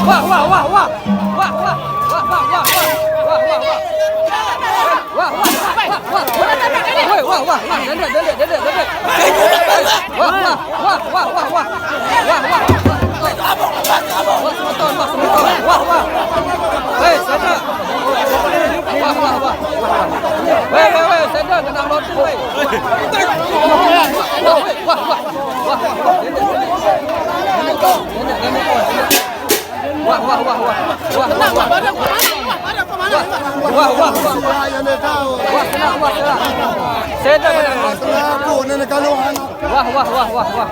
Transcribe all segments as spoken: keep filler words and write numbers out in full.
Wah, wah, wah, wah. Wah, wah, wah, wah, wah, wah. Wah, wah, wah, wah, wah. Woi, wah, wah, wah. Dendek, dendek, dendek, dendek. Wah, wah, wah, wah, wah, wah. Wah, wah. Wah, semeton, wah, semeton. Wah, wah. Hei, sana. Wah, wah, wah. Weh, weh, weh, sandal kena motor, weh. Wah, weh, wah, wah. Wah, wah, wah. Dendek, dendek. Dendek, dendek, dendek. Wah, wah, wah, wah. Wah, wah, wah. Wah, wah, wah, wah. Wah, kena, wah, kena. Sandal kena motor. Wah, wah, wah, wah, wah.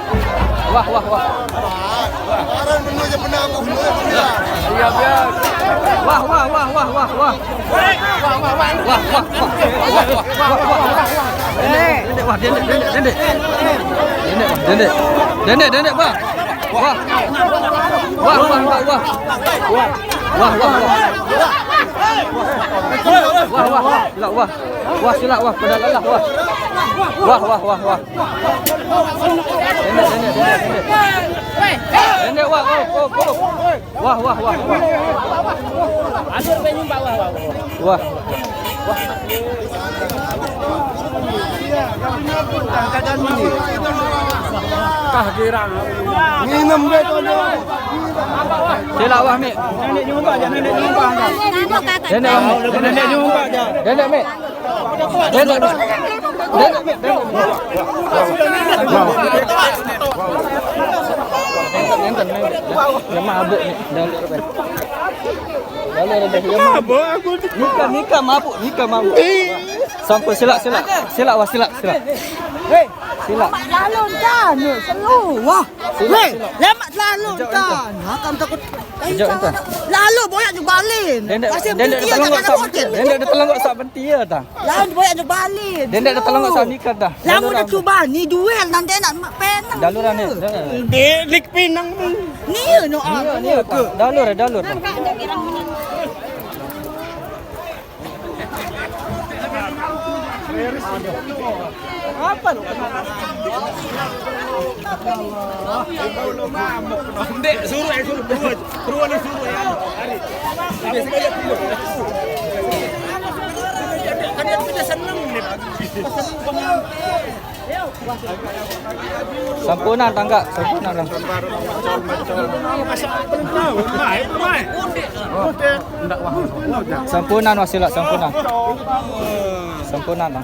Wah, wah, wah. Iya, biar. Wah, wah, wah, wah, wah, wah. Wah, wah, wah, wah, wah, wah, wah. Dendek, dendek, wah, dendek, dendek, dendek. Dendek, wah, dendek. Dendek, dendek, wah. Wah. Wah, wah, wah, wah. Wah, wah, wah. Wah, wah, wah. Silap, wah. Wah, silap, wah. Pada lelah, wah. Wah, wah, wah, wah. Dendek, dendek, dendek, dendek. Dendek, wah, go, go, go. Wah, wah, wah, wah. Wah. Kah girang. Nginem be kono. Silap, wah, Mik. Nenek nyumbang je, nenek nyumbang je. Nenek, wah, Mik. Nenek nyumbang je. Nenek, Mik. Dendek, dendek, dendek, dendek. Enten, enten, enten. Dia mabuk ni. Dah, dah, dah. Dah, dah, dah. Dia mabuk. Mabuk aku. Nika, Nika mabuk, Nika mabuk. Ih. Sampai silap, silap. Silap, wah, silap, silap. Hei. Silap. Lalu dah, ni selalu. Wah. Silap, weh, silap. Lemak selalu. Hijau, dah. Hijau. Makan takut. Hijau, enten. Lalu boyak juga balin. Dendek, pasal dendek betul dia telengok tak sak, kena bocil. Dendek dia telengok sak. Iya, dah. Lawan boyak je balik. Dendek dah telengok sami kan dah. Lamun dah cuba ni duel nanti nak mak penang. Daluran ni. Dek lik pinang. Ni no. Ni, ni apa? Dalur, dalur. Apa lu? Dek, suruh, eh, suruh, suruh. Suruh ni, suruh, ya. Hari. Biasa dia dulu. Kan dia senang ni. Sampunan tangga, sampunan lah. Sampunan wasilah, sampunan. Sampunan lah.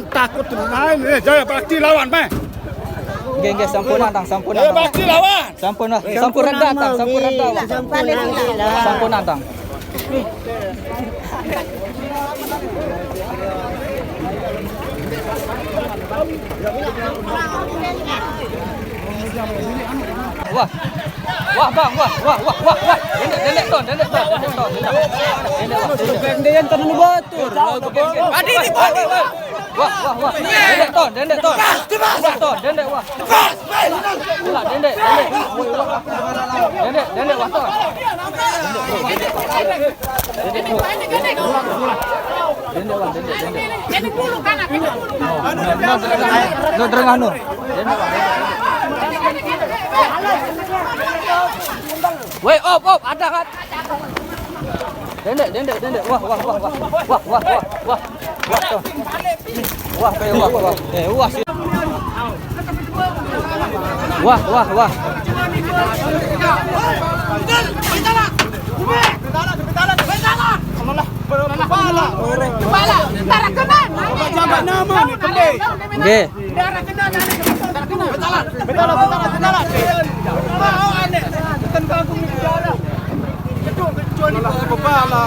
Takut tu main, eh, jangan pasti lawan, meh. Nggih, nggih, sampunan tang, sampunan. Eh, pasti lawan. Sampun lah, sampun reda tang, sampun reda. Sampunan tang. Wah. Wah, bang, wah, wah, wah, wah, wah. Dendek, dendek ton, dendek ton, dendek ton, dendek. Dendek, wah, dendek. Dia yang terlalu batur. Adi, adi, adi. Wah, wah, wah. Dendek ton, dendek ton. Dendek ton, dendek, wah. Wah, dendek, dendek. Dendek, dendek, wah, ton. Dendek, wah, dendek, dendek. Dendek, wah, dendek, dendek. Dendek dulu, kan, dendek dulu. No, no, no. Dendek, wah, dendek. Weh, op, op, ada kan? Dendek, dendek, dendek. Wah, wah, wah, wah. Wah, wah, wah, wah. Wah, tuh. Wah, kayak wah, wah. Eh, wah, sih. Wah, wah, wah. Kepala, kepala, kepala. Nggih. Betalah, betalah, betalah. Tekan kangkung ni penjara. Kepala.